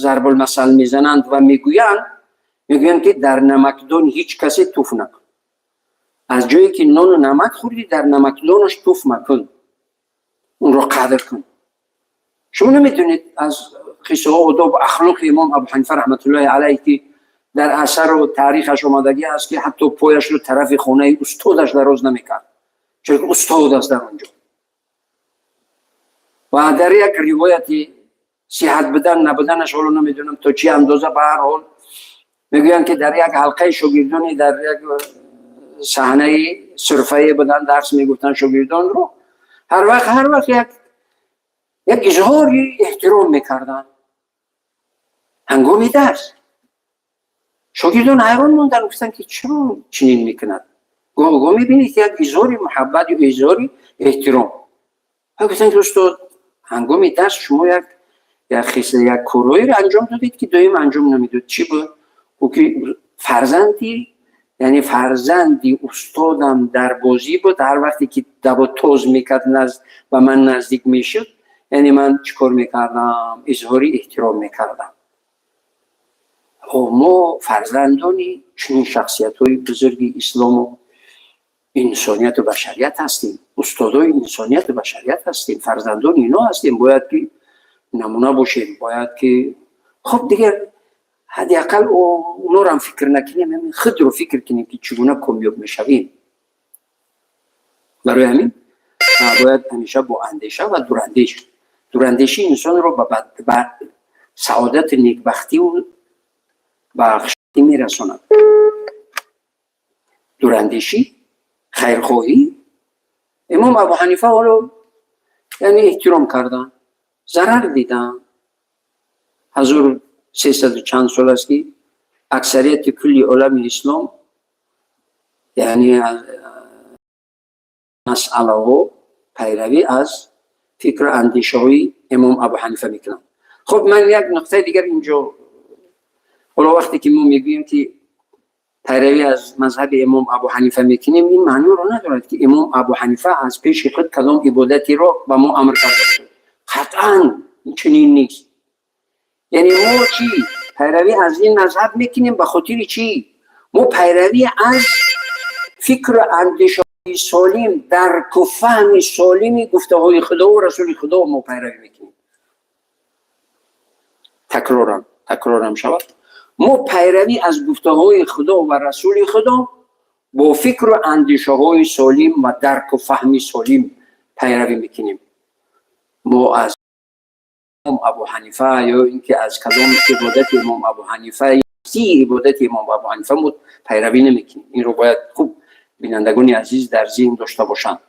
зарбулмасал мезананд ва мегӯянд, ки дар намакдон ҳеҷ касе туф накун. Аз ҷое ки нону намак хӯрдӣ, дар намакдонаш туф макун, онро қадр кун. Шумо наметавонед аз қиссаҳо, одобу ахлоқи Имом Абу Ҳанифа раҳматуллоҳи алайҳ, ки дар асару таърихаш омадагӣ аст, ки ҳатто пояшро тарафи хонаи устодаш дароз намекард, чунки устод аст дар он ҷо. Ва дар як ривояти сиҳат будан набуданаш ҳоло намедонам то чӣ андоза, ба ҳар ҳол мегӯянд, ки дар як ҳалқаи шогирдони дар як саҳнаи сурфае буданд, дарс мегуфтанд шогирдонро. Ҳар вақт як изҳори эҳтиром мекарданд ҳангоми дарс. Шогирдон ҳайрон монданд, гуфтанд, ки чаро чунин мекунад? Гоҳ гоҳ мебинед, як изҳори муҳаббат ё изҳори эҳтиром. Гуфтанд, ки устод, ҳангоми дарс шумо як корҳоеро анҷом додед, ки доим анҷом намедод. Чӣ буд? Ӯ ки фарзанди, яъне фарзанди устодам дар бозӣ буд, ҳар вақте ки даво тоз мекард, назд ба ман наздик мешуд, яъне ман чӣ кор мекардам? Изҳори эҳтиром мекардам. Мо фарзандони чунин шахсиятҳои бузурги ислому инсонияту башарият ҳастем, устодои инсонияту башарият ҳастем, фарзандони ино ҳастем. Бояд ки намуна бошем, бояд ки хуб, дигар ҳадди ақал онорам фикр накунем, худро фикр кунем, ки чӣ гуна комёб мешавем. Барои ҳамин бояд ҳамеша бо андеша ва дурандеш. Дурандешӣ инсонро ба саодату некбахтиву ба хушбахтӣ мерасонад. Дурандешӣ, хайрхоҳӣ. Имом Абу Ҳанифа ҳоло яъне эҳтиром карданд, зарар диданд. 1300 чанд сол аст, ки аксарияти кулли олами ислом, яъне масъалаҳо пайравӣ аз фикру андешаҳои Имом Абу Ҳанифа мекунанд. Хуб, ман як нуқтаи дигар инҷо. Ҳоло вақте ки мо мегӯем, ки пайравӣ аз мазҳаби Имом Абу Ҳанифа мекунем, ин маъноро надорад, ки Имом Абу Ҳанифа аз пеши худ кадом ибодатеро ба мо амр карда бошад. Қатъан чунин нест. Яъне мо чӣ пайравӣ аз ин мазҳаб мекунем? Ба хотири чӣ? Мо пайравӣ аз фикру андешаҳои солим, дарку фаҳми солими гуфтаҳои Худову Расули Худо мо пайравӣ мекунем. Такрорам шавад. Мо пайравӣ аз гуфтаҳои Худо ва Расули Худо бо фикру андешаҳои солим ва дарку фаҳми солим пайравӣ мекунем. Мо аз Имом Абу Ҳанифа ё ин ки аз кадом ибодати Имом Абу Ҳанифа, си ибодати Имом Абу Ҳанифа мо пайравӣ намекунем. Инро бояд хуб бинандагони азиз дар зеҳн дошта бошанд.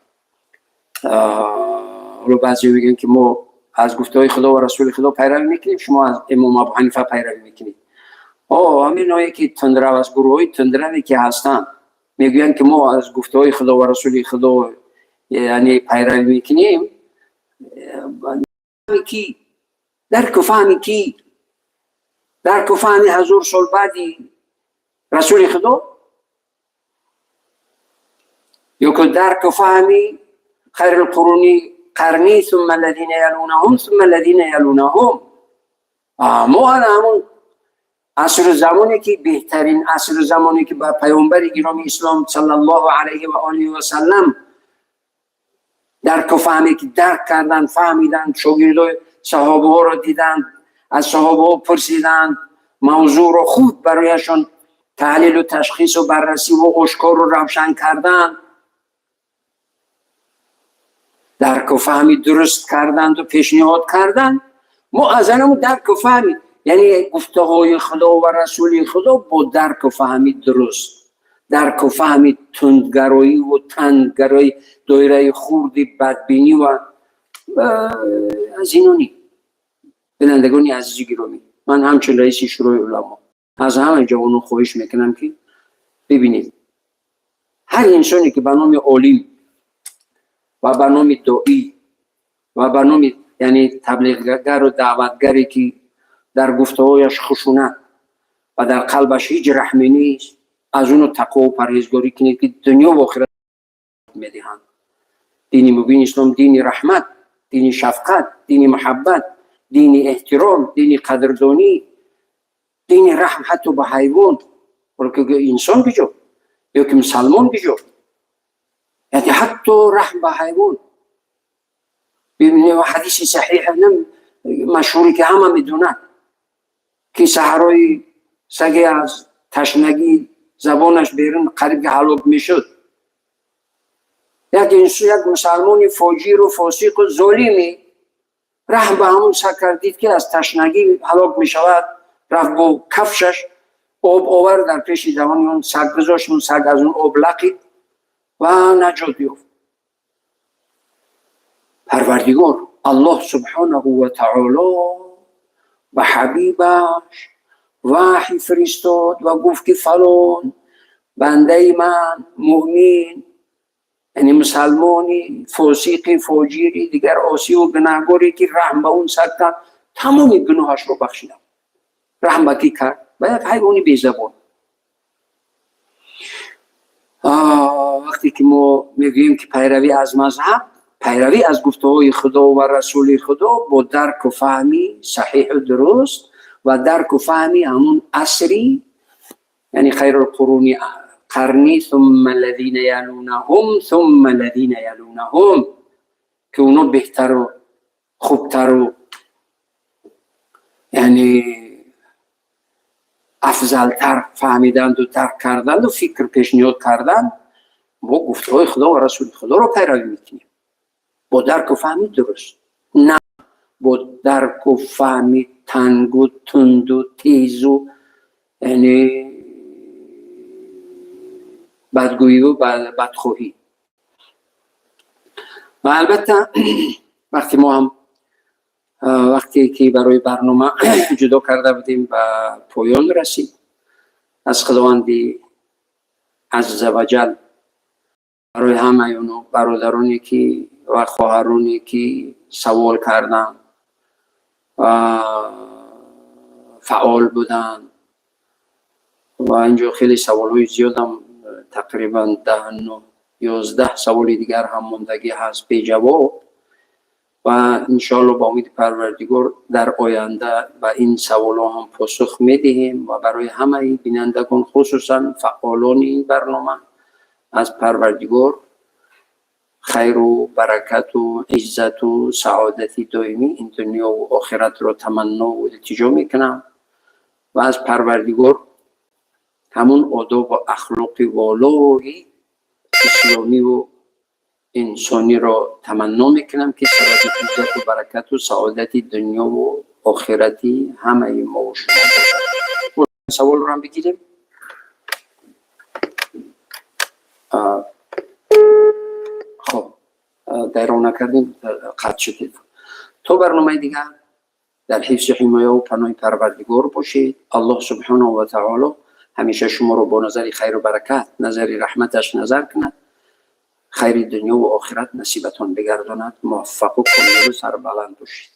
Ҳоло баъзеҳо мегӯянд, ки мо аз гуфтаҳои Худо ва Расули Худо пайравӣ мекунем, шумо аз Имом Абу Ҳанифа пайравӣ мекунед. Ҳаминое ки тундрав, аз гурӯҳҳои тундраве ки ҳастанд, мегӯянд, ки мо аз гуфтаҳои Худо ва Расули Худо, яъне, пайравӣ мекунем. Ки дарку фаҳми, ки дарку фаҳми 1000 сол баъди Расули Худо ё ки дарку фаҳми خير القرون قرني ثم الذين يلونهم ثم الذين يلونهم. Мо ана ҳамон асру замоне ки беҳтарин асру замоне ки ба паёмбари гироми ислом صلى الله عليه وآله وسلم дарку фаҳме ки дарк карданд, фаҳмиданд, шогирдои саҳобаҳоро диданд, аз саҳобаҳо пурсиданд, мавзӯъро худ барояшон таҳлилу ташхису баррасиву ошкору равшан карданд, дарку фаҳми дуруст карданду пешниҳод карданд. Мо аз анамо дарку фаҳми, яъне гуфтаҳои Худо ва Расули Худо бо дарку фаҳми дуруст, дарку фаҳми тундгароиву танггарои, доираи хурди бадбинӣ ва аз инони. Бинандагони азизи гиромӣ, ман ҳамчун раиси Шӯрои уламо аз ҳамаи ҷавонон хоҳиш мекунам, ки бибинед, ҳар инсоне ки ба номи олим ва ба номи доӣ ва ба номи, яъне, таблиғгару даъватгаре ки дар гуфтаҳояш хушунат ва дар қалбаш ҳеҷ раҳме нест, аз уно тақвову парҳезгорӣ кунед, ки дунё ва охират медиҳанд. Дини мубини ислом дини раҳмат, дини шафқат, дини муҳаббат, дини эҳтиром, дини қадрдонӣ, дини раҳм ҳатто ба ҳайвон. Инсон биҷо ё ки мусалмон биҷо, яъне ҳатто раҳм ба ҳайвон. Ҳадиси саҳиҳ машҳуре ки ҳама медонад, ки саҳрои саге аз ташнагӣ забонаш берун, қариб ки ҳалок мешуд, як инсон, як мусалмони фоҷиру фосиқу золими раҳм ба ҳамон саг кард, дид ки аз ташнагӣ ҳалок мешавад, рафт, бо кафшаш об овард, дар пеши даҳони он саг гузошт. Он саг аз он об лақид ва наҷот ёфт. Парвардигор Аллоҳ سبحانه وتعالى ба ҳабибаш ваҳй фиристод ва гуфт, ки фалон бандаи ман муъмин, яъне мусалмони фосиқи фоҷири дигар осиву гунаҳгоре ки раҳм ба он саг кард, тамоми гуноҳашро бахшидам. Раҳм ба кӣ кард? Ба як ҳайвони безабон. Вақте ки мо мегӯем, ки пайравӣ аз мазҳаб, пайравӣ аз гуфтаҳои Худо ва Расули Худо бо дарку фаҳми саҳиҳу дуруст ва дарку фаҳми ҳамун асри, яъне خير القرون قرني ثم الذين يلونهم ثم الذين يلونهم, ки оно беҳтару хубтару, яъне, афзалтар фаҳмиданду дарк карданду фикр пешниҳод карданд, мо гуфтаҳои Худо ва Расули Худоро пайравӣ мекунем бо дарку фаҳми дуруст, на бо дарку фаҳми тангу тунду тезу, яъне, бадгӯиву бадхоҳӣ. Ва албатта, вақте мо ҳам, вақте ки барои барнома ҷудо карда будем, ба поён расид. Аз Худованди عز وجل барои ҳамаи оно бародароне ки ва хоҳароне ки савол карданд ва фаъол буданд, ва инҷо хеле саволҳои зиёдам, тақрибан 10, 9, 11 саволи дигар ҳам мондагӣ ҳаст беҷавоб, ва иншоалло ба умиди Парвардигор дар оянда ба ин саволҳо ҳам посух медиҳем. Ва барои ҳамаи бинандагон, хусусан фаъолони ин барнома, аз Парвардигор хайру баракату иззату саодати доимӣ ин дунёву охиратро таманнову илтиҷо мекунам. Ва аз Парвардигор ҳамун одобу ахлоқи волои исломиву инсониро таманно мекунам, ки сабаби иззату баракату саодати дунёву охирати ҳамаи мову шумо бошад. Саволро ҳам бигирем. Хоб, дайро накардем, қатъ шуд телефон. То барномаи дигар дар ҳифзу ҳимояву паноҳи Парвардигор бошед. Аллоҳ субҳонаҳу ва таоло ҳамеша шуморо бо назари хайру баракат, назари раҳматаш назар кунад, хайри дунёву охират насибатон бигардонад. Муваффақу комёбу сарбаланд бошед.